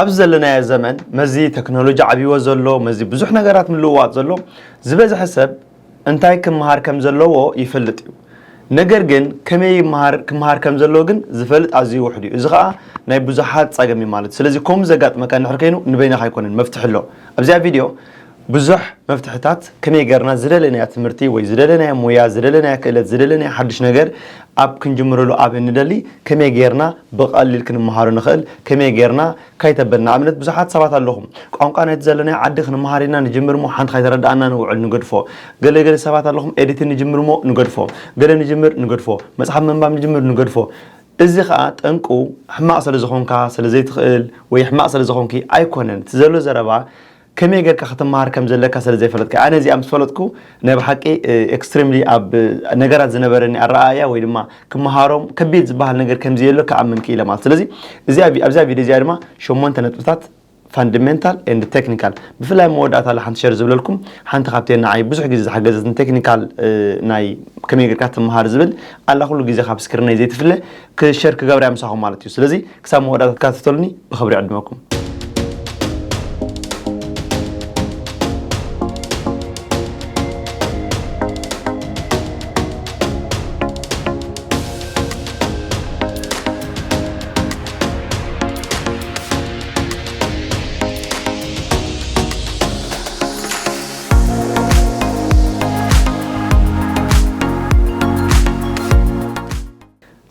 ኣብዚ ዘለናዮ ዘመን፣ መዚ ቴክኖሎጂ ዓብይዎ ዘሎ፣ መዚ ብዙሕ ነገራት ምልውዋጥ ዘሎ፣ ዝበዝሐ ሰብ እንታይ ክመሃር ከም ዘለዎ ይፈልጥ እዩ። ነገር ግን ከመይ ይመሃር፣ ክመሃር ከም ዘለዎ ግን ዝፈልጥ ኣዝዩ ውሑድ እዩ። እዚ ኸኣ ናይ ብዙሓት ጸገም እዩ ማለት እዩ። ስለዚ ከምኡ ዘጋጥመካ እንድሕር ኮይኑ ንበይንኻ ኣይኮነን፣ መፍትሒ ኣሎ። ኣብዚኣ ቪድዮ ብዙሕ መፍትሕታት ከመይ ጌርና ዝደለናዮ ትምህርቲ ወይ ዝደለናዮ ሞያ፣ ዝደለናዮ ክእለት፣ ዝደለናዮ ሓድሽ ነገር ኣብ ክንጅምረሉ ኣብ እንደሊ ከመይ ጌርና ብቐሊል ክንመሃሮ ንኽእል፣ ከመይ ጌርና ካይተበል ንኣብነት ብዙሓት ሰባት ኣለኹም ቋንቋ ናይቲ ዘለናዮ ዓዲ ክንመሃር ኢና ንጅምር እሞ ሓንቲ ካይተረድኣና ንውዕል ንገድፎ። ገለ ገለ ሰባት ኣለኹም ኤዲቲን ንጅምር እሞ ንገድፎ። ገለ ንጅምር ንገድፎ። መጽሓፍ ምንባብ ንጅምር ንገድፎ። እዚ ኸኣ ጠንቁ ሕማቕ ስለ ዝኾንካ ስለ ዘይትኽእል ወይ ሕማቕ ስለ ዝኾንኪ ኣይኮነን። እቲ ዘሎ ዘረባ ከመይ ጌርካ ክትመሃር ከም ዘለካ ስለ ዘይፈለጥካ። ኣነ እዚኣ ምስ ፈለጥኩ ናይ ብሓቂ ኤክስትሪምሊ ኣብ ነገራት ዝነበረኒ ኣረኣእያ ወይ ድማ ክመሃሮም ከቢድ ዝበሃል ነገር ከምዚ የሎ ክኣምን ክኢለ ማለት። ስለዚ እዚ ኣብዛ ቪድዮ እዚኣ ድማ ሸሞንተ ነጥብታት ፋንዳሜንታል ኤንድ ቴክኒካል ብፍላይ መወዳእታ ሓንቲ ሸር ዝብለልኩም ሓንቲ ካብተን ንዓይ ብዙሕ ግዜ ዝሓገዘትን ቴክኒካል ናይ ከመይ ጌርካ ትመሃር ዝብል ኣላ ኩሉ ግዜ ካብ ስክሪነይ ዘይትፍለ ክሸር ክገብራ ምሳኹም ማለት እዩ። ስለዚ ክሳብ መወዳእታ ትከታተሉኒ ብኽብሪ ዕድመኩም።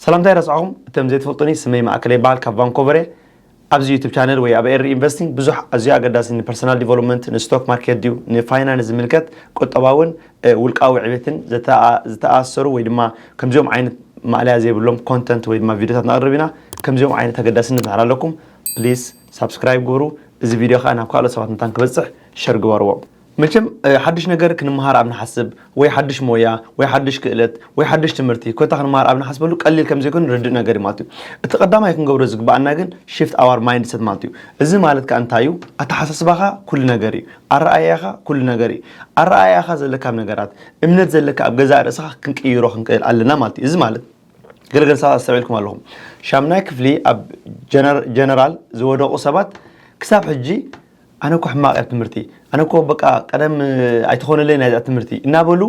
ሰላምታይ ረስዓኹም እቶም ዘይትፈልጡኒ ስመይ ማእከለ ይበሃል ካብ ቫንኮቨር እየ። ኣብዚ ዩቱብ ቻነል ወይ ኣብ ኤሪ ኢንቨስቲንግ ብዙሕ ኣዝዩ ኣገዳሲ ንፐርሰናል ዲቨሎፕመንት ንስቶክ ማርኬት ድዩ ንፋይናንስ ዝምልከት ቁጠባውን ውልቃዊ ዕቤትን ዝተኣሰሩ ወይ ድማ ከምዚኦም ዓይነት ማእለያ ዘይብሎም ኮንተንት ወይ ድማ ቪዲዮታት ነቕርብ ኢና። ከምዚኦም ዓይነት ኣገዳስነት እንድሕር ኣለኩም ፕሊስ ሳብስክራይብ ግበሩ። እዚ ቪድዮ ከዓ ናብ ካልኦት ሰባት መታን ክበፅሕ ሸር ግበርዎ። መቸም ሓድሽ ነገር ክንመሃር ኣብ ንሓስብ ወይ ሓድሽ ሞያ ወይ ሓድሽ ክእለት ወይ ሓድሽ ትምህርቲ ኮታ ክንመሃር ኣብ ንሓስበሉ ቀሊል ከም ዘይኮን ርድእ ነገር እዩ ማለት እዩ። እቲ ቀዳማይ ክንገብሮ ዝግባኣና ግን ሽፍት ኣዋር ማይንድሰት ማለት እዩ። እዚ ማለት ከዓ እንታይ እዩ? ኣተሓሳስባኻ ኩሉ ነገር እዩ። ኣረኣያኻ ኩሉ ነገር እዩ። ኣረኣያኻ ዘለካ ኣብ ነገራት እምነት ዘለካ ኣብ ገዛእ ርእስኻ ክንቅይሮ ክንክእል ኣለና ማለት እዩ። እዚ ማለት ገለገለ ሰባት ኣስተውዒልኩም ኣለኹም። ሻምናይ ክፍሊ ኣብ ጀነራል ዝወደቑ ሰባት ክሳብ ሕጂ ኣነ እኮ ሕማቕ እያ ትምህርቲ፣ ኣነ እኮ በቃ ቀደም ኣይትኾነለይ ናይዛ ትምህርቲ እናበሉ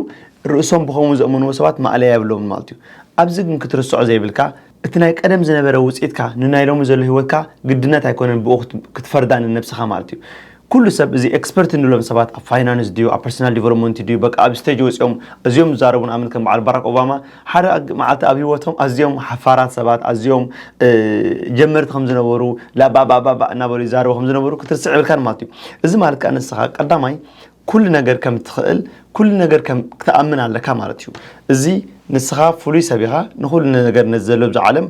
ርእሶም ብኸምኡ ዘእመንዎ ሰባት ማእለያ የብሎምን ማለት እዩ። ኣብዚ ግን ክትርስዖ ዘይብልካ እቲ ናይ ቀደም ዝነበረ ውፅኢትካ ንናይ ሎሚ ዘሎ ህይወትካ ግድነት ኣይኮነን ብኡ ክትፈርዳ ንነብስኻ ማለት እዩ። ኩሉ ሰብ እዚ ኤክስፐርት እንብሎም ሰባት ኣብ ፋይናንስ ድዩ ኣብ ፐርሰናል ዲቨሎፕመንት ድዩ በቃ ኣብ ስቴጅ ወፂኦም እዚኦም ዝዛረቡ ንኣብነት ከም በዓል ባራክ ኦባማ ሓደ መዓልቲ ኣብ ህይወቶም ኣዝዮም ሓፋራት ሰባት ኣዝዮም ጀመርቲ ከም ዝነበሩ ላባባባባ እናበሉ ይዛረቡ ከም ዝነበሩ ክትርስዕ ይብልካን ማለት እዩ። እዚ ማለት ከዓ ንስኻ ቀዳማይ ኩሉ ነገር ከም ትኽእል ኩሉ ነገር ከም ክትኣምን ኣለካ ማለት እዩ። እዚ ንስኻ ፍሉይ ሰብ ኢኻ፣ ንኹሉ ነገር ነዚ ዘሎ ኣብዚ ዓለም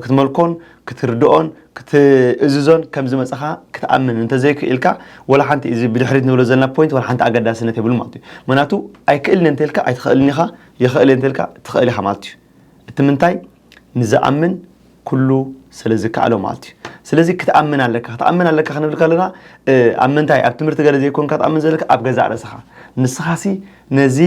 ክትመልኮን ክትርድኦን ክትእዝዞን ከም ዝመፅኻ ክትኣምን እንተዘይክኢልካ ወላ ሓንቲ እዚ ብድሕሪት ንብሎ ዘለና ፖይንት ወላ ሓንቲ ኣገዳስነት የብሉ ማለት እዩ። ምክንያቱ ኣይክእልን እንተልካ ኣይትኽእልን ኢኻ፣ ይኽእል እንተልካ ትኽእል ኢኻ ማለት እዩ። እቲ ምንታይ ንዝኣምን ኩሉ ስለ ዝከኣሎ ማለት እዩ። ስለዚ ክትኣምን ኣለካ ክትኣምን ኣለካ ክንብል ከለና ኣብ ምንታይ ኣብ ትምህርቲ ገለ ዘይኮንካ ትኣምን ዘለካ ኣብ ገዛእ ርእስኻ ንስኻሲ ነዚ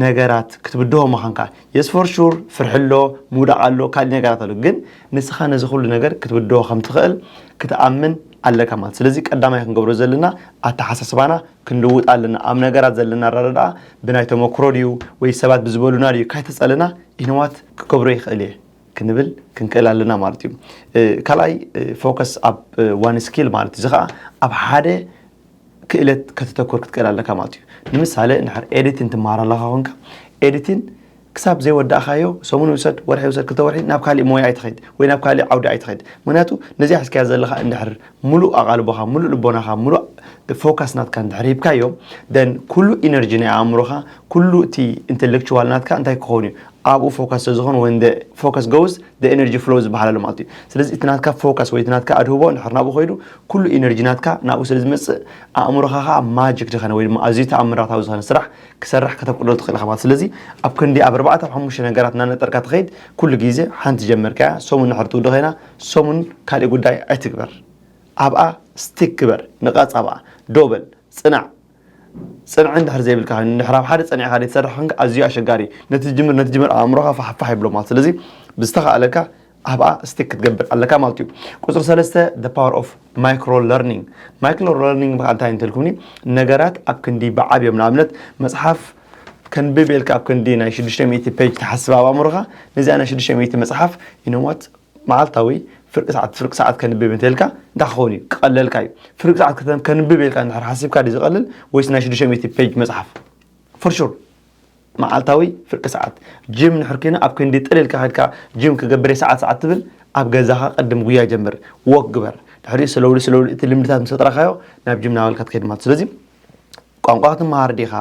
ነገራት ክትብድሆ ምዃንካ የስ ፎር ሹር ፍርሒ ኣሎ ምውዳቕ ኣሎ ካልእ ነገራት ኣሎ ግን ንስኻ ነዚ ኩሉ ነገር ክትብድሆ ከም ትኽእል ክትኣምን ኣለካ ማለት ስለዚ ቀዳማይ ክንገብሮ ዘለና ኣተሓሳስባና ክንልውጥ ኣለና ኣብ ነገራት ዘለና ኣረዳድኣ ብናይ ተመክሮ ድዩ ወይ ሰባት ብዝበሉና ድዩ ካይተፀለና ኢነዋት ክገብሮ ይኽእል እየ ክንብል ክንክእል ኣለና ማለት እዩ። ካልኣይ ፎከስ ኣብ ዋን ስኪል ማለት እዚ ከዓ ኣብ ሓደ ክእለት ከተተኩር ክትክእል ኣለካ ማለት እዩ። ንምሳሌ እንድሕር ኤዲቲን ትመሃር ኣለካ ኮንካ ኤዲቲን ክሳብ ዘይወዳእካዮ ሰሙን ውሰድ ወርሒ ውሰድ ክልተ ወርሒ ናብ ካሊእ ሞያ ኣይትኸይድ ወይ ናብ ካሊእ ዓውዲ ኣይትኸይድ ምክንያቱ ነዚኣ ሒዝካያ ዘለካ እንድሕር ሙሉእ ኣቓልቦኻ ሙሉእ ልቦናኻ ሙሉእ ፎካስ ናትካ እንድሕር ሂብካዮ ደን ኩሉ ኢነርጂ ናይ ኣእምሮኻ ኩሉ እቲ ኢንቴሌክቹዋል ናትካ እንታይ ክኸውን እዩ ኣብኡ ፎካስ ስለዝኾን when the focus goes the energy flow ዝበሃል ኣሎ ማለት እዩ ስለዚ እቲ ናትካ ፎካስ ወይ እቲ ናትካ ኣድህቦ እንድሕር ናብኡ ከይዱ ኩሉ ኢነርጂ ናትካ ናብኡ ስለ ዝመፅእ ኣእምሮኻ ከዓ ማጂክ ዝኾነ ወይ ድማ ኣዝዩ ተኣምራታዊ ዝኾነ ስራሕ ክሰርሕ ከተብቅዶ ትኽእል ኢኻ ማለት ስለዚ ኣብ ክንዲ ኣብ ኣርባዕተ ኣብ ሓሙሽተ ነገራት እናነጠርካ ትኸይድ ኩሉ ግዜ ሓንቲ ጀመርካያ ሰሙን እንድሕር ትውድኸ ኢና ሰሙን ካሊእ ጉዳይ ኣይትግበር ኣብኣ ስቲክ ግበር ንቐፅ ኣብኣ ዶበል ፅናዕ ፅንዕ እንድሕር ዘይብልካ ኮይኑ እንድሕር ኣብ ሓደ ፀኒዕካ ዘይትሰርሕ ኮንካ ኣዝዩ ኣሸጋሪ እዩ ነቲ ትጅምር ነቲ ትጅምር ኣእምሮኻ ፋሕፋሕ ይብሎ ማለት ስለዚ ብዝተኻእለካ ኣብኣ ስቲክ ክትገብር ኣለካ ማለት እዩ። ቁፅሪ ሰለስተ፣ the power of micro learning። Micro learning ብካል እንታይ እንተልኩምኒ፣ ነገራት ኣብ ክንዲ ብዓብዮም፣ ንኣብነት መፅሓፍ ከንብብ ኢልካ ኣብ ክንዲ ናይ ሽዱሽተ ሚእቲ ፔጅ ትሓስብ ኣብ ኣእምሮኻ፣ ነዚኣ ናይ ሽዱሽተ ሚእቲ መፅሓፍ you know what፣ መዓልታዊ ፍርቂ ሰዓት ፍርቂ ሰዓት ከንብብ እንተልካ እንታይ ክኸውን እዩ? ክቐለልካ እዩ። ፍርቂ ሰዓት ከተም- ከንብብ ኢልካ እንድሕር ሓሲብካ ድዩ ዝቐልል ወይስ ናይ ሽዱሽተ ሚእቲ ፔጅ መፅሓፍ? For sure መዓልታዊ ፍርቂ ሰዓት። ጅም ንሕር ኮይኑ ኣብ ክንዲ ጥልል ኢልካ ከድካ ጅም ክገብር እየ ሰዓት ሰዓት ትብል፣ ኣብ ገዛኻ ቅድም ጉያ ጀምር፣ ወክ ግበር። ድሕሪኡ ስለውሊ ስለውሊ እቲ ልምድታት ምስ ኣጥራኻዮ ናብ ጅም ናበልካ ትኸይድ ማለት። ስለዚ ቋንቋ ክትመሃር ዲኻ፣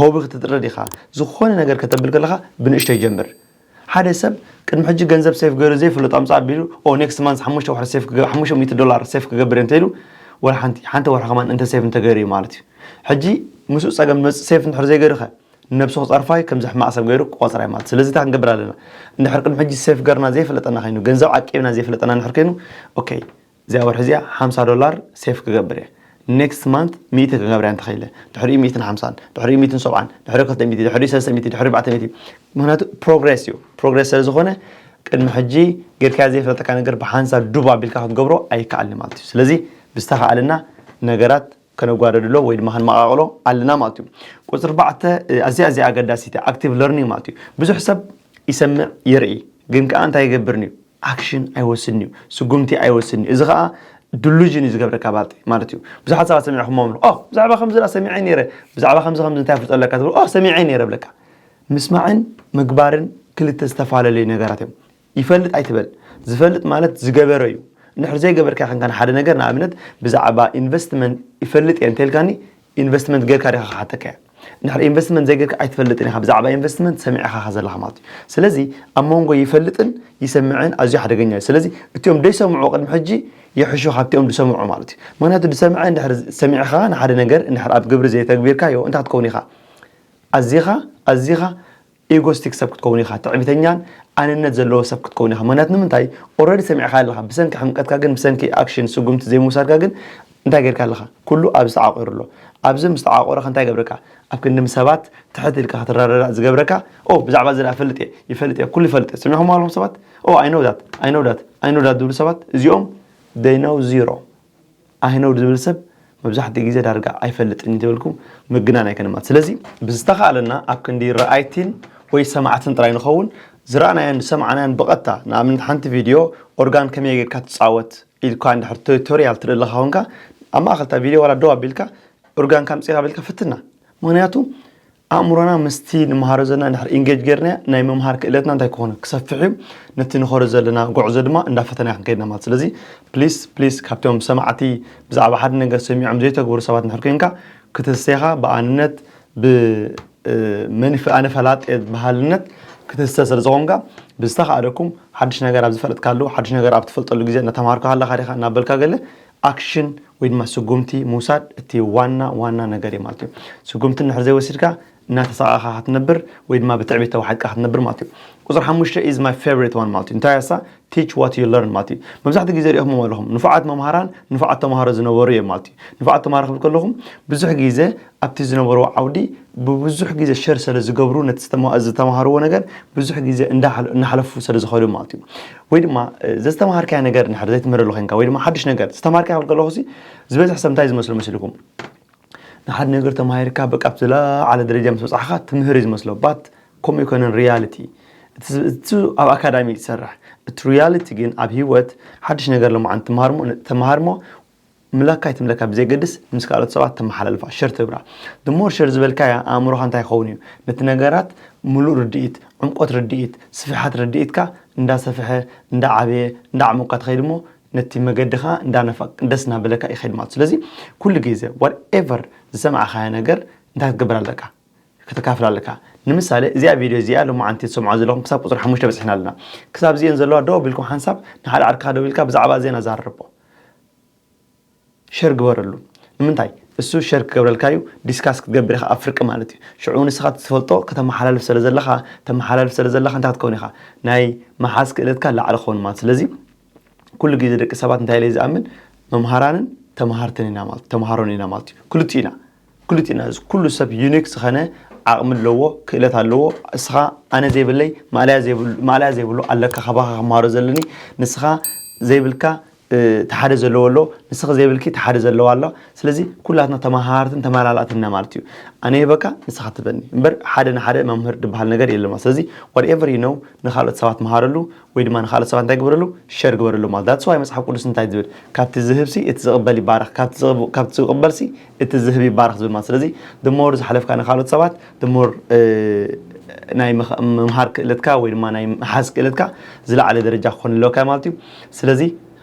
ሆቢ ክትጥሪ ዲኻ፣ ዝኾነ ነገር ከተብል ከለኻ ብንእሽተይ ጀምር። ሓደ ሰብ ቅድሚ ሕጂ ገንዘብ ሴፍ ገይሩ ዘይፍለጥ ኣምፃ ኣቢሉ፣ ኦ ኔክስት ማንስ ሓሙሽተ ወርሒ ሴፍ ክገ- ሓሙሽተ ሚእቲ ዶላር ሴፍ ክገብር እየ እንተኢሉ፣ ወላ ሓንቲ ሓንቲ ወርሒ ከማን እንተ ሴፍ እንተገይሩ እዩ ማለት እዩ። ሕጂ ምስኡ ፀገም ዝመፅእ ሴፍ እንድሕር ዘይገይሩኸ ንነብሱ ክፀርፋይ ከምዚ ሕማቕ ሰብ ገይሩ ክቆፅራ እዩ ማለት። ስለዚ እንታይ ክንገብር ኣለና? እንድሕር ቅድሚ ሕጂ ሴፍ ገርና ዘይፈለጠና ኮይኑ፣ ገንዘብ ዓቂብና ዘይፈለጠና እንድሕር ኮይኑ፣ ኦኬ፣ እዚኣ ወርሒ እዚኣ ሓምሳ ዶላር ሴፍ ክገብር እየ፣ ኔክስት ማንት ሚእቲ ክገብር እያ እንተኸኢለ፣ ድሕሪኡ ሚእትን ሓምሳን፣ ድሕሪኡ ሚእትን ሰብዓን፣ ድሕሪኡ ክልተ ሚእቲ፣ ድሕሪኡ ሰለስተ ሚእቲ፣ ድሕሪኡ ኣርባዕተ ሚእቲ። ምክንያቱ ፕሮግሬስ እዩ። ፕሮግሬስ ስለ ዝኾነ ቅድሚ ሕጂ ጌርካዮ ዘይፈለጠካ ነገር ብሓንሳብ ዱብ ኣቢልካ ክትገብሮ ኣይከኣልን ማለት እዩ። ስለዚ ብዝተኻኣለና ነገራት ከነጓደድሎ ወይ ድማ ክንመቓቕሎ ኣለና ማለት እዩ። ቁፅሪ ኣርባዕተ፣ ኣዝያ ኣዝያ ኣገዳሲቲ፣ ኣክቲቭ ለርኒንግ ማለት እዩ። ብዙሕ ሰብ ይሰምዕ፣ ይርኢ፣ ግን ከዓ እንታይ ይገብርን እዩ? ኣክሽን ኣይወስድን እዩ፣ ስጉምቲ ኣይወስድን እዩ። እዚ ከዓ ድሉዥን እዩ ዝገብረካ ባልጢ ማለት እዩ። ብዙሓት ሰባት ሰሚዕኹም ሞ ኦ ብዛዕባ ከምዚ ዳ ሰሚዐ ነይረ፣ ብዛዕባ ከምዚ ከምዚ እንታይ ፍልጠለካ ትብሉ፣ ኦ ሰሚዐ ነይረ ብለካ። ምስማዕን ምግባርን ክልተ ዝተፈላለዩ ነገራት እዮም። ይፈልጥ ኣይትበል። ዝፈልጥ ማለት ዝገበረ እዩ። እንድሕር ዘይገበርካ ኸንካ ንሓደ ነገር፣ ንኣብነት ብዛዕባ ኢንቨስትመንት ይፈልጥ እየ እንተልካኒ፣ ኢንቨስትመንት ጌርካ ዲኻ ክሓተካ እየ። እንድሕር ኢንቨስትመንት ዘይጌርካ ኣይትፈልጥን ኢኻ፣ ብዛዕባ ኢንቨስትመንት ሰሚዕኻ ኢኻ ዘለኻ ማለት እዩ። ስለዚ ኣብ መንጎ ይፈልጥን ይሰምዕን ኣዝዩ ሓደገኛ እዩ። ስለዚ እቲኦም ደይሰምዑ ቅድሚ ሕጂ ይሕሹ ካብቲኦም ዝሰምዑ ማለት እዩ። ምክንያቱ ዝሰምዐ እንድሕር ሰሚዕኻ ንሓደ ነገር እንድሕር ኣብ ግብሪ ዘይተግቢርካዮ እንታይ ክትከውን ኢኻ? ኣዚኻ ኣዚኻ ኢጎስቲክ ሰብ ክትከውን ኢኻ፣ ትዕቢተኛን ኣንነት ዘለዎ ሰብ ክትከውን ኢኻ። ምክንያቱ ንምንታይ? ኦረዲ ሰሚዕካ ኣለኻ። ብሰንኪ ሕምቀትካ ግን፣ ብሰንኪ ኣክሽን ስጉምቲ ዘይምውሳድካ ግን እንታይ ጌርካ ኣለኻ? ኩሉ ኣብዚ ተዓቑሩ ኣሎ። ኣብዚ ምስ ተዓቆረ እንታይ ገብረካ? ኣብ ክንዲ ምስ ሰባት ትሕት ኢልካ ክትረዳዳእ ዝገብረካ፣ ኦ ብዛዕባ እዚ ደኣ ፈልጥ እየ፣ ይፈልጥ እየ፣ ኩሉ ይፈልጥ እየ። ሰሚዕኹም ኣለኹም ሰባት? ኦ I know that, I know that, I know that ዝብሉ ሰባት እዚኦም they know zero። I know ዝብል ሰብ መብዛሕትኡ ግዜ ዳርጋ ኣይፈልጥን እንተበልኩ ምግናን ኣይኮነን ማለት። ስለዚ ብዝተኻእለና ኣብ ክንዲ ረኣይቲን ወይ ሰማዕትን ጥራይ ንኸውን፣ ዝረኣናዮን ዝሰማዕናዮን ብቐጥታ፣ ንኣብነት ሓንቲ ቪድዮ ኦርጋን ከመይ ጌርካ ትጻወት ኢልካ እንድሕር ቱቶሪያል ትርኢ ኣለኻ ኮንካ፣ ኣብ ማእኸል እታ ቪድዮ ዋላ ደው ኣቢልካ ኦርጋንካ ኣምጺእካ ኣቢልካ ፍትና። ምኽንያቱ ኣእምሮና ምስቲ ንመሃሮ ዘለና እንድሕር ኢንጌጅ ጌርና ናይ ምምሃር ክእለትና እንታይ ክኾን ክሰፍሕ እዩ። ነቲ ንኸዶ ዘለና ጉዕዞ ድማ እንዳፈተና ክንከይድና ማለት። ስለዚ ፕሊስ ፕሊስ ካብቶም ሰማዕቲ ብዛዕባ ሓደ ነገር ሰሚዖም ዘይተግብሩ ሰባት እንድሕር ኮይንካ ክትስተኻ ብኣንነት ብመንፍ ኣነ ፈላጥ እየ በሃልነት ክትስተ ስለ ዝኾንካ ብዝተኻእለኩም ሓድሽ ነገር ኣብ ዝፈለጥካሉ ሓድሽ ነገር ኣብ ትፈልጠሉ ግዜ እናተምሃርካ ኣለኻ ዲኻ እናበልካ ገለ ኣክሽን ወይ ድማ ስጉምቲ ምውሳድ እቲ ዋና ዋና ነገር እዩ ማለት እዩ። ስጉምቲ እንድሕር ዘይወሲድካ እናተሳቐኻ ክትነብር ወይ ድማ ብትዕቢት ተዋሒጥካ ክትነብር ማለት እዩ። ቁፅሪ ሓሙሽተ is my favorite one ማለት እዩ። እንታይ እያ እሳ? Teach what you learn ማለት እዩ። መብዛሕትኡ ግዜ ሪኢኹም ኣለኹም ንፉዓት መምሃራን ንፉዓት ተምሃሮ ዝነበሩ እዮም ማለት እዩ። ንፉዓት ተምሃሮ ክብል ከለኹም ብዙሕ ግዜ ኣብቲ ዝነበርዎ ዓውዲ ብብዙሕ ግዜ ሸር ስለ ዝገብሩ ነቲ ዝተማ- ዝተምሃርዎ ነገር ብዙሕ ግዜ እንዳሓለ- እናሓለፉ ስለ ዝኸዱ ማለት እዩ። ወይ ድማ እ፣ ዘዝተምሃርካዮ ነገር እንድሕር ዘይትምህረሉ ኮይንካ ወይ ድማ ሓድሽ ነገር ዝተምሃርካዮ ክብል ከለኹ ሲ ዝበዝሕ ሰብ እንታይ ዝመስሎ መሲልኩም? ንሓደ ነገር ተማሂርካ በቃ ኣብቲ ዝለዓለ ደረጃ ምስ በጻሕካ ትምህር እዩ ዝመስሎ ባት ከምኡ ይኮነን ሪያሊቲ እቲ ዝ- እቲ ኣብ ኣካዳሚ እዩ ዝሰርሕ። እቲ ሪያሊቲ ግን ኣብ ህይወት ሓድሽ ነገር ለማዓንቲ ተምሃርሞ ተምሃርሞ ምላካ ኣይትምለካ ብዘይገድስ ምስ ካልኦት ሰባት ተመሓላልፋ ሸር ትብራ። ድሞር ሸር ዝበልካያ ኣእምሮኻ እንታይ ይኸውን እዩ? ነቲ ነገራት ሙሉእ ርድኢት፣ ዕምቆት ርድኢት፣ ስፍሓት ርድኢትካ እንዳሰፍሐ እንዳዓበየ እንዳዓመቅካ ትኸይድ እሞ ነቲ መገድኻ እንዳነፋ ደስ እናበለካ ይኸይድ ማለት። ስለዚ ኩሉ ግዜ ዋትኤቨር ዝሰማዕኻዮ ነገር እንታይ ክትገብር ኣለካ? ከተካፍል ኣለካ። ንምሳሌ እዚኣ ቪድዮ እዚኣ ሎማዓንቲ ትሰምዖ ዘለኹም ክሳብ ቁፅሪ ሓሙሽተ በፂሕና ኣለና። ክሳብ እዚአን ዘለዋ ደው ኣቢልኩም ሓንሳብ ንሓደ ዓርክኻ ደው ኢልካ ብዛዕባ እዚአን ኣዛርርቦ። ሸር ግበረሉ። ንምንታይ? እሱ ሸር ክገብረልካ እዩ፣ ዲስካስ ክትገብር ኢኻ ኣብ ፍርቂ ማለት እዩ። ሽዑ ንስኻ ትፈልጦ ከተመሓላልፍ ስለ ዘለኻ ተመሓላልፍ ስለ ዘለኻ እንታይ ክትከውን ኢኻ? ናይ ምሓዝ ክእለትካ ላዕሊ ክኸውን ማለት። ስለዚ ኩሉ ግዜ ደቂ ሰባት እንታይ ኢለ ዝኣምን መምሃራንን ተምሃርትን ኢና ማለት ተምሃሮን ኢና ማለት እዩ። ክልቲኡ ኢና ክልቲኡ ኢና። እዚ ኩሉ ሰብ ዩኒክ ዝኾነ ዓቕሚ ኣለዎ፣ ክእለት ኣለዎ። እስኻ ኣነ ዘይብለይ ማእለያ ዘይብሉ ኣለካ፣ ካባኻ ክመሃሮ ዘለኒ። ንስኻ ዘይብልካ እቲ ሓደ ዘለዎ ኣሎ፣ ንስኺ ዘይብልኪ እቲ ሓደ ዘለዋ ኣሎ። ስለዚ ኩላትና ተመሃርትን ተመላላእትን ኢና ማለት እዩ። ኣነ ይህበካ፣ ንስኻ ትህበኒ እምበር ሓደ ንሓደ መምህር ዝበሃል ነገር የለማ። ስለዚ whatever you know ንኻልኦት ሰባት መሃረሉ፣ ወይ ድማ ንኻልኦት ሰባት እንታይ ግበረሉ? ሸር ግበረሉ ማለት። That's why መጽሓፍ ቅዱስ እንታይ ዝብል? ካብቲ ዝህብሲ እቲ ዝቕበል ይባረኽ፣ ካብቲ ዝቕበልሲ እቲ ዝህብ ይባረኽ ዝብል ማለት። ስለዚ the more ዝሓለፍካ ንኻልኦት ሰባት the more ናይ ምምሃር ክእለትካ ወይ ድማ ናይ ምሓዝ ክእለትካ ዝለዓለ ደረጃ ክኾን ኣለካ ማለት እዩ። ስለዚ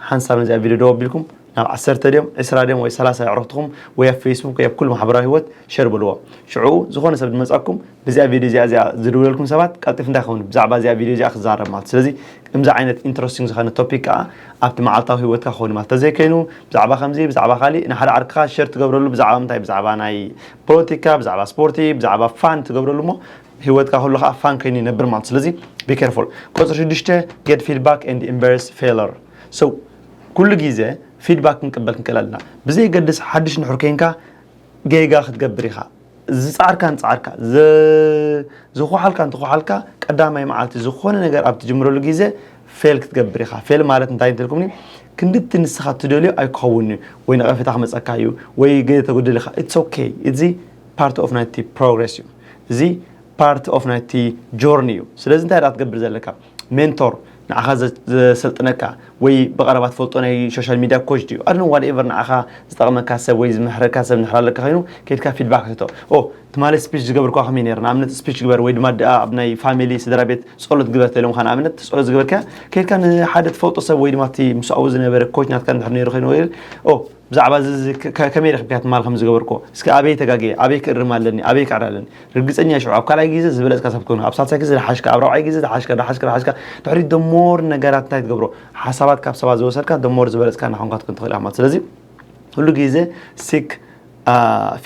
ሓንሳብ ነዚኣ ቪድዮ ደው ኣቢልኩም ናብ ዓሰርተ ድዮም ዕስራ ድዮም ወይ ሰላሳ ኣዕሩኽትኹም ወይ ኣብ ፌስቡክ ወይ ኣብ ኩሉ ማሕበራዊ ህይወት ሸር በልዎ። ሽዑ ዝኾነ ሰብ ዝመጻኩም ብዚኣ ቪድዮ እዚኣ እዚኣ ዝድውለልኩም ሰባት ቀልጢፍ እንታይ ክኸውን ብዛዕባ እዚኣ ቪድዮ እዚኣ ክዛረብ ማለት። ስለዚ ከምዚ ዓይነት ኢንትረስቲንግ ዝኾነ ቶፒክ ከዓ ኣብቲ መዓልታዊ ህይወትካ ክኸውን ማለት ተዘይከይኑ ብዛዕባ ከምዚ ብዛዕባ ካሊእ ንሓደ ዓርክኻ ሸር ትገብረሉ ብዛዕባ ምንታይ ብዛዕባ ናይ ፖለቲካ ብዛዕባ ስፖርቲ ብዛዕባ ፋን ትገብረሉ እሞ ህይወትካ ኩሉ ከዓ ፋን ከይኑ ይነብር ማለት። ስለዚ be careful። ቁፅሪ ሽዱሽተ get feedback and embrace failure። So ኩሉ ግዜ ፊድባክ ክንቅበል ክንክእል ኣለና። ብዘይገድስ ሓድሽ ንሑር ከይንካ ጌጋ ክትገብር ኢኻ። ዝፃዕርካ ንፃዕርካ ዝኳሓልካ እንትኳሓልካ ቀዳማይ መዓልቲ ዝኾነ ነገር ኣብ ትጅምረሉ ግዜ ፌል ክትገብር ኢኻ። ፌል ማለት እንታይ እንትልኩምኒ ክንድቲ ንስኻ ትደልዮ ኣይክኸውን እዩ ወይ ነቐፌታ ክመፀካ እዩ ወይ ገ ተጉድል ኢኻ። It's okay። እዚ part of ናይቲ progress እዩ። እዚ part of ናይቲ journey እዩ። ስለዚ እንታይ ደኣ ትገብር ዘለካ ሜንቶር ንዓኻ ዘሰልጥነካ ወይ ብቐረባ ትፈልጦ ናይ ሶሻል ሚድያ ኮች ድዩ ኣድን ዋትኤቨር ንዓኻ ዝጠቕመካ ሰብ ወይ ዝምሕረካ ሰብ ንድሕር ኣለካ ኮይኑ ከይድካ ፊድባክ ትህቶ። ኦ ትማሊ ስፒች ዝገብርኳ ከመይ ነይረ ንኣብነት ስፒች ግበር ወይ ድማ ደኣ ኣብ ናይ ፋሚሊ ስድራ ቤት ጸሎት ግበር ተኢሎምካ ንኣብነት ጸሎት ዝገበርካ ከይድካ ንሓደ ትፈልጦ ሰብ ወይ ድማ እቲ ምስኡ ዝነበረ ኮች ናትካ እንድሕር ነይሩ ኮይኑ ወይ ኦ ብዛዕባ እዚ ከመይ ረኺብካ ትማል ከም ዝገበርኮ እስኪ ኣበይ ተጋግየ ኣበይ ክእርም ኣለኒ ኣበይ ክዕረ ኣለኒ ርግጸኛ ሽዑ ኣብ ካልኣይ ግዜ ዝበለጽካ ሰብ ክትኮን ኣብ ሳልሳይ ግዜ ዝሓሽካ ኣብ ራብዓይ ግዜ ዝሓሽካ ዝሓሽካ ዝሓሽካ ድሕሪ ደሞር ነገራት እንታይ ትገብሮ ሓሳባት ካብ ሰባት ዝወሰድካ ደሞር ዝበለጽካ እናኾንካ ትኮን ትኽእል ኢኻ ማለት ስለዚ ኩሉ ግዜ ሲክ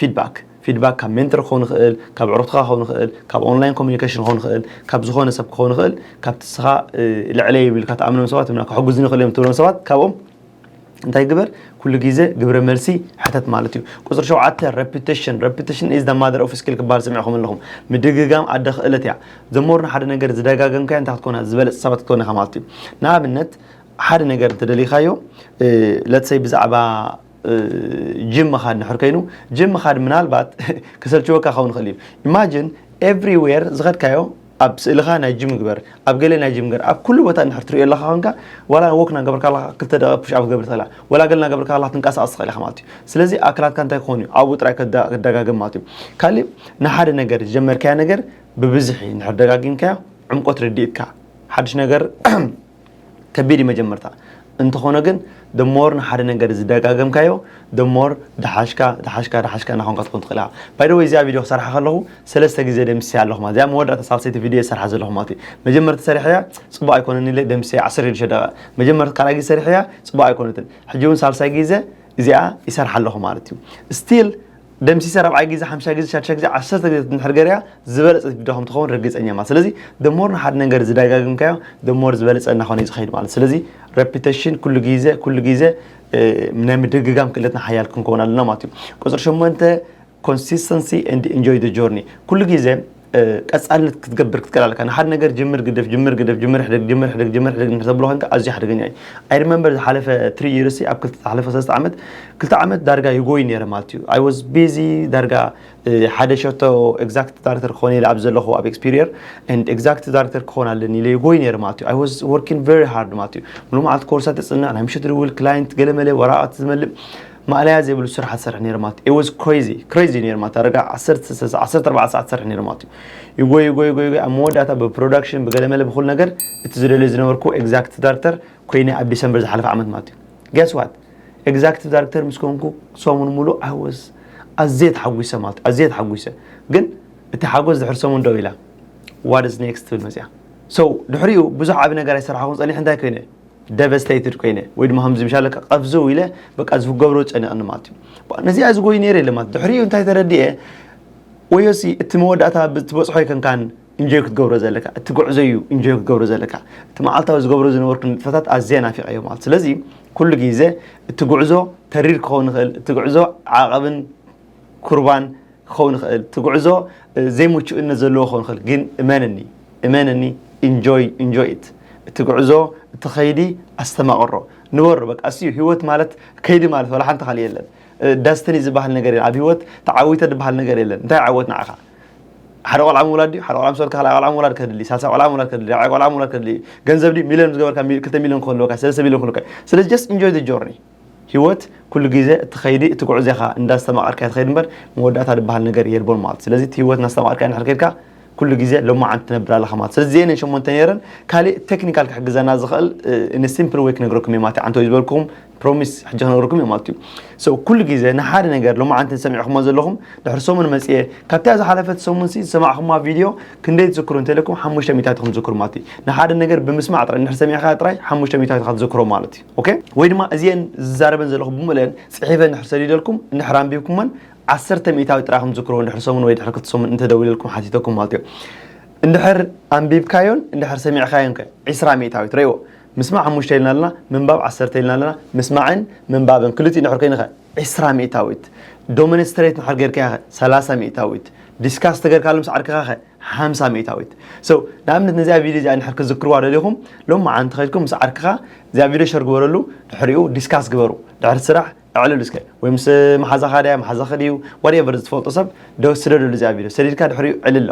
ፊድባክ ፊድባክ ካብ ሜንተር ክኸውን ይኽእል ካብ ዕሩኽትኻ ክኸውን ይኽእል ካብ ኦንላይን ኮሚኒኬሽን ክኸውን ይኽእል ካብ ዝኾነ ሰብ ክኸውን ይኽእል ካብቲ ስኻ ልዕለይ ይብልካ ትኣምኖም ሰባት ክሕግዙ ይኽእል እዮም ትብሎም ሰባት ካብኦም እንታይ ግበር ኩሉ ግዜ ግብረ መልሲ ሕተት ማለት እዩ። ቁፅሪ ሸውዓተ repetition repetition is the mother of skill ክበሃል ስሚዕኹም ኣለኹም። ምድግጋም ኣደ ክእለት እያ። ዘሞር ንሓደ ነገር ዝደጋገምካዮ እንታይ ክትኮና ዝበለፅ ሰባት ክትኮን ኢኻ ማለት እዩ። ንኣብነት ሓደ ነገር እንተደሊኻዮ let's say ብዛዕባ ጅም ምኻድ ንሕር ከይኑ ጅም ምኻድ ምናልባት ክሰልችወካ ክኸውን ይኽእል እዩ። Imagine everywhere ዝኸድካዮ ኣብ ስእልኻ ናይ ጅም ግበር ኣብ ገለ ናይ ጅም ግበር ኣብ ኩሉ ቦታ እንድሕር ትሪኦ ኣለኻ ኮንካ ዋላ ወክ ናገበርካ ኣለኻ ክልተ ደቂቕ ፑሽ ኣፕ ክትገብር ትኽእል ኢኻ ወላ ገለ ናገበርካ ኣለኻ ትንቀሳቐስ ትኽእል ኢኻ ማለት እዩ ስለዚ ኣክላትካ እንታይ ክኾን እዩ ኣብኡ ጥራይ ክደጋገም ማለት እዩ ካሊእ ንሓደ ነገር ዝጀመርካዮ ነገር ብብዝሒ እንድሕር ደጋጊምካዮ ዕምቆት ርድኢትካ ሓድሽ ነገር ከቢድ እዩ መጀመርታ እንተኾነ ግን ደሞር ንሓደ ነገር ዝደጋገምካዮ ደሞር ደሓሽካ ደሓሽካ ደሓሽካ እናኾንካ ትኾን ትኽእል ኢኻ ባይደወይ እዚኣ ቪድዮ ክሰርሓ ከለኹ ሰለስተ ግዜ ደምስያ ኣለኹ ማለት እዚኣ መወዳእታ ሳልሰይቲ ቪድዮ ዝሰርሓ ዘለኹ ማለት እዩ መጀመርታ ሰሪሐያ ፅቡቅ ኣይኮነን ኢለ ደምስያ ዓሰርተ ሽዱሽተ ደቂቃ መጀመርታ ካልኣይ ግዜ ሰሪሐያ ፅቡቅ ኣይኮነትን ሕጂ እውን ሳልሳይ ግዜ እዚኣ ይሰርሓ ኣለኹ ማለት እዩ ስቲል ደምሲሰ ራብዓይ ግዜ ሓምሻይ ግዜ ሻድሻይ ግዜ ዓሰርተ ግዜ እንድሕር ገርያ ዝበለፀት ቪድዮ ከም ትኸውን ርግፀኛ ማለት ስለዚ ደሞር ንሓደ ነገር ዝደጋግምካዮ ደሞር ዝበለፀ እናኾነ እዩ ዝኸይድ ማለት ስለዚ ረፒተሽን ኩሉ ግዜ ኩሉ ግዜ ናይ ምድግጋም ክእለትና ሓያል ክንከውን ኣለና ማለት እዩ ቁፅሪ ሸሞንተ consistency and enjoy the journey ኩሉ ግዜ ቀጻልነት ክትገብር ክትከል ኣለካ ንሓደ ነገር ጅምር ግደፍ ጅምር ግደፍ ጅምር ሕደግ ጅምር ሕደግ ጅምር ሕደግ እንድሕር ተብሎ ኮንካ ኣዝዩ ሓደገኛ እዩ I remember ዝሓለፈ three years ኣብ ክልተ ዝሓለፈ ሰለስተ ዓመት ክልተ ዓመት ዳርጋ ይጎይ ነይረ ማለት እዩ I was busy ዳርጋ ሓደ ሸቶ exact director ክኾን ኢለ ኣብ ዘለኹ ኣብ Experior and exact director ክኾን ኣለኒ ኢለ ይጎይ ነይረ ማለት እዩ I was working very hard ማለት እዩ ሙሉ መዓልቲ ኮርሳት ተጽንዕ ናይ ምሸት ድውል ክላይንት ገለመለ ወራቃት ዝመልእ ማእለያ ዘይብሉ ስራሕ ዝሰርሕ ነይረ ማለት እዩ was crazy crazy ነይረ ማለት ዳርጋ ዓሰርተ ኣርባዕተ ሰዓት ዝሰርሕ ነይረ ማለት እዩ ይጎይ ይጎይ ይጎይ ይጎይ ኣብ መወዳእታ ብፕሮዳክሽን ብገለመለ ብኩሉ ነገር እቲ ዝደልዮ ዝነበርኩ exact director ኮይነ ኣብ ዲሰምበር ዝሓለፈ ዓመት ማለት እዩ guess what exact director ምስ ኮንኩ ሰሙን ሙሉእ I was ኣዝየ ተሓጒሰ ማለት ኣዝየ ተሓጒሰ ግን እቲ ሓጎስ ድሕሪ ሰሙን ደው ኢላ what is next ትብል መፅያ so ድሕሪኡ ብዙሕ ዓብ ነገር ኣይሰራሕኹን ፀኒሕ እንታይ ኮይነ devastated ኮይነ ወይ ድማ ከምዚ ምሻለካ ቀፍዝው ኢለ በቃ ዝገብሮ ጨኒቕኒ ማለት እዩ ነዚኣ ዝጎይ ነይረ የለ ማለት ድሕሪኡ እንታይ ተረዲኤ ወዮሲ እቲ መወዳእታ ትበፅሖ ይከንካን ኢንጆይ ክትገብሮ ዘለካ እቲ ጉዕዞ እዩ ኢንጆይ ክትገብሮ ዘለካ እቲ መዓልታዊ ዝገብሮ ዝነበርኩ ንጥፈታት ኣዝየ ናፊቐዮ ማለት ስለዚ ኩሉ ግዜ እቲ ጉዕዞ ተሪር ክኸውን ይኽእል እቲ ጉዕዞ ዓቐብን ኩርባን ክኸውን ይኽእል፣ እቲ ጉዕዞ ዘይምቹእነት ዘለዎ ክኸውን ይኽእል። ግን እመንኒ እመንኒ፣ enjoy enjoy it። እቲ ጉዕዞ፣ እቲ ኸይዲ ኣስተማቕሮ፣ ንበሮ። በቃ እሱ ህይወት ማለት፣ ከይዲ ማለት ዋላ ሓንቲ ካልእ የለን። ዳስትኒ ዝበሃል ነገር የለን ኣብ ህይወት። ተዓዊተ ዝበሃል ነገር የለን። እንታይ ዓወት ንዓኻ? ሓደ ቆልዓ ምውላድ ድዩ? ሓደ ቆልዓ ምስ ወለድካ ካልኣይ ቆልዓ ምውላድ ከድሊ፣ ሳልሳይ ቆልዓ ምውላድ ከድሊ፣ ራብዓይ ቆልዓ ምውላድ ከድሊ፣ ገንዘብ ድዩ? ሚልዮን ዝገበርካ፣ ክልተ ሚልዮን ክህልወካ፣ ሰለስተ ሚልዮን ክህልወካ፣ ሰለዚ just enjoy the journey። ህይወት ኩሉ ግዜ እቲ ኸይዲ፣ እቲ ጉዕዞኻ እንዳስተማቐርካ ትኸይድ እምበር መወዳእታ ዝበሃል ነገር የልቦን ማለት። ስለዚ እቲ ህይወት እናስተማቐርካ እንድሕር ከይድካ ኩሉ ግዜ ሎማዓንቲ ትነብር ኣለኻ ማለት። ስለዚ እዚአን ሸሞንተ ነይረን። ካሊእ ቴክኒካል ክሕግዘና ዝኽእል in simple way ክነግረኩም እየ ማለት። ኣንተ ዝበልኩም ፕሮሚስ ሕጂ ክነግረኩም እየ ማለት እዩ። So ኩሉ ግዜ ንሓደ ነገር ሎማዓንቲ ዝሰሚዕኹሞ ዘለኹም ድሕሪ ሰሙን መፅየ፣ ካብታ ዝሓለፈት ሰሙን ሲ ዝሰማዕኹማ ቪድዮ ክንደይ ትዝክሩ እንተለኩም ሓሙሽተ ሚእታዊት ኢኹም ትዝክሩ ማለት እዩ። ንሓደ ነገር ብምስማዕ ጥራይ እንድሕር ሰሚዕካ ጥራይ ሓሙሽተ ሚእታዊት ኢኻ ትዝክሮ ማለት እዩ። ኦኬ? ወይ ድማ እዚአን ዝዛረበን ዘለኹ ብምልአን ፅሒፈ እንድሕር ሰዲደልኩም እንድሕር ኣንቢብኩመን ዓሰርተ ሚእታዊት ጥራይ ኢኹም ትዝክሩ እንድሕር ሰሙን ወይ ድሕሪ ክልተ ሰሙን እንተደዊለልኩም ሓቲተኩም ማለት እዩ። እንድሕር ኣንቢብካዮን እንድሕር ሰሚዕካዮን ከ ዒስራ ሚእታዊት ረይዎ። ምስማዕ ሓሙሽተ ኢልና ኣለና፣ ምንባብ ዓሰርተ ኢልና ኣለና። ምስማዕን ምንባብን ክልቲኡ እንድሕር ኮይኑ ከ ዒስራ ሚእታዊት። ዶሚኒስትሬት እንድሕር ጌርካዮ ከ ሰላሳ ሚእታዊት። ዲስካስ ተገርካሉ ምስ ዓርክኻ ከ ሓምሳ ሚእታዊት። So ንኣብነት ነዚኣ ቪድዮ እዚኣ እንድሕር ክዝክርዋ ደሊኹም ሎማዓንቲ ከይድኩም ምስ ዓርክኻ እዚኣ ቪድዮ ሸር ግበረሉ። ድሕሪኡ ዲስካስ ግበሩ። ድሕሪ ስራሕ ኣዕልሉ እስከ፣ ወይ ምስ መሓዛኻ ድያ፣ መሓዛኺ ድዩ፣ ዋትኤቨር ዝትፈልጦ ሰብ ደው ስደደሉ እዚኣ ቪድዮ። ሰዲድካ ድሕሪኡ ዕልሎ።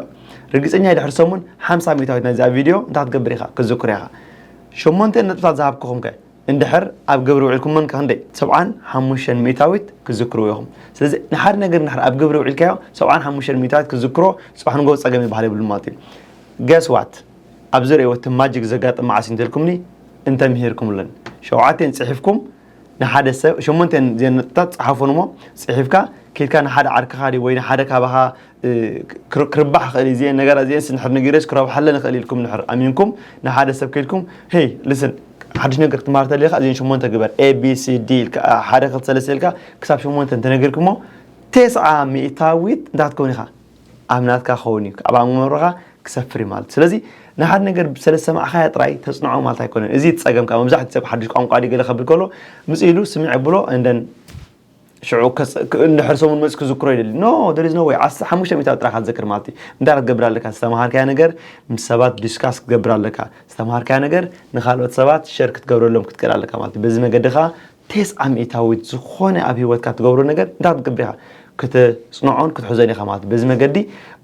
ርግፀኛ እየ ድሕሪ ሰሙን ሓምሳ ሚእታዊት ናይዚኣ ቪድዮ እንታይ ክትገብር ኢኻ? ክትዝክሮ ኢኻ። ሸሞንተ ነጥብታት ዝሃብኩኹም ከ እንድሕር ኣብ ግብሪ ውዒልኩመን ከ ክንደይ? ሰብዓን ሓሙሽተን ሚእታዊት ክትዝክርዎ ኢኹም። ስለዚ ንሓደ ነገር እንድሕር ኣብ ግብሪ ውዒልካዮ ሰብዓን ሓሙሽተን ሚእታዊት ክትዝክሮ፣ ፅባሕ ንጎ ፀገም ይበሃል የብሉን ማለት እዩ። Guess what? ኣብዚ ርእይዎ እቲ ማጂክ ዘጋጥም መዓስ እዩ እንተልኩምኒ እንተምሂርኩምለን። ሸውዓቴን ፅሒፍኩም ንሓደ ሰብ፣ ሸሞንቴን እዚአን ነጥብታት ፀሓፉን እሞ ፅሒፍካ ከይድካ ንሓደ ዓርክኻ ድዩ ወይ ንሓደ ካባኻ እ፣ ክር- ክርባሕ ይኽእል እዩ። እዚአን ነገራት እዚአንስ እንድሕር ነጊረስ ክረብሓለን ይኽእል ኢልኩም እንድሕር ኣሚንኩም ንሓደ ሰብ ከይድኩም፣ ሄይ ሊስን፣ ሓድሽ ነገር ክትመሃር ተሊኻ እዚአን ሸሞንተ ግበር፣ A B C D ኢልካ፣ ሓደ ክልተ ሰለስተ ኢልካ ክሳብ ሸሞንተ እንተነጊርኩሞ ተስዓ ሚእታዊት እንታይ ክትከውን ኢኻ? ኣብ ናትካ ክኸውን እዩ፣ ኣብ ኣእምሮኻ ክሰፍር እዩ ማለት። ስለዚ ንሓደ ነገር ስለ ዝሰማዕኻያ ጥራይ ተጽንዖ ማለት ኣይኮነን። እዚ እቲ ጸገም ከኣ መብዛሕትኡ ሰብ ሓድሽ ቋንቋ ድዩ ገለ ከብል ከሎ ምጽእ ኢሉ ስምዕ የብሎ and then ሽዑ ከስ- ክ- እንድሕር ሰሙን መጽእ ክዝክሮ ይደሊ። No, there is no way። ዓሰርተ ሓሙሽተ ሚእታዊት ጥራይ ክትዝክር ማለት እዩ። እንታይ ክትገብር ኣለካ? ዝተምሃርካያ ነገር ምስ ሰባት ዲስካስ ክትገብር ኣለካ። ዝተምሃርካያ ነገር ንኻልኦት ሰባት ሸር ክትገብረሎም ክትክእል ኣለካ ማለት እዩ። በዚ መገዲ ከኣ ተስዓ ሚእታዊት ዝኾነ ኣብ ህይወትካ ትገብሮ ነገር እንታይ ክትገብር ኢኻ? ከተጽንዖን ክትሕዞን ኢኻ ማለት እዩ። በዚ መገዲ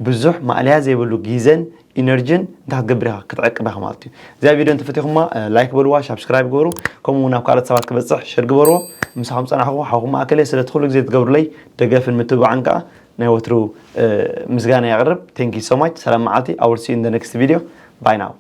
ብዙሕ ማእለያ ዘይብሉ ግዜን ኢነርጂን እንታይ ክትገብር ኢኻ? ክትዕቅብ ኢኻ ማለት እዩ። እዚኣ ቪድዮ እንተፈቲኹማ ላይክ በልዋ፣ ሳብስክራይብ ግበሩ፣ ከምኡ እውን ናብ ካልኦት ሰባት ክበፅሕ ሸር ግበርዎ። ምሳኹም ፀናሕኹ ሓውኹም ማእከል እየ። ስለቲ ኩሉ ግዜ ትገብሩለይ ደገፍን ምትብባዕን ከዓ ናይ ወትሩ ምስጋና የቕርብ። Thank you so much። ሰላም መዓልቲ። I will see you in the next video. Bye now።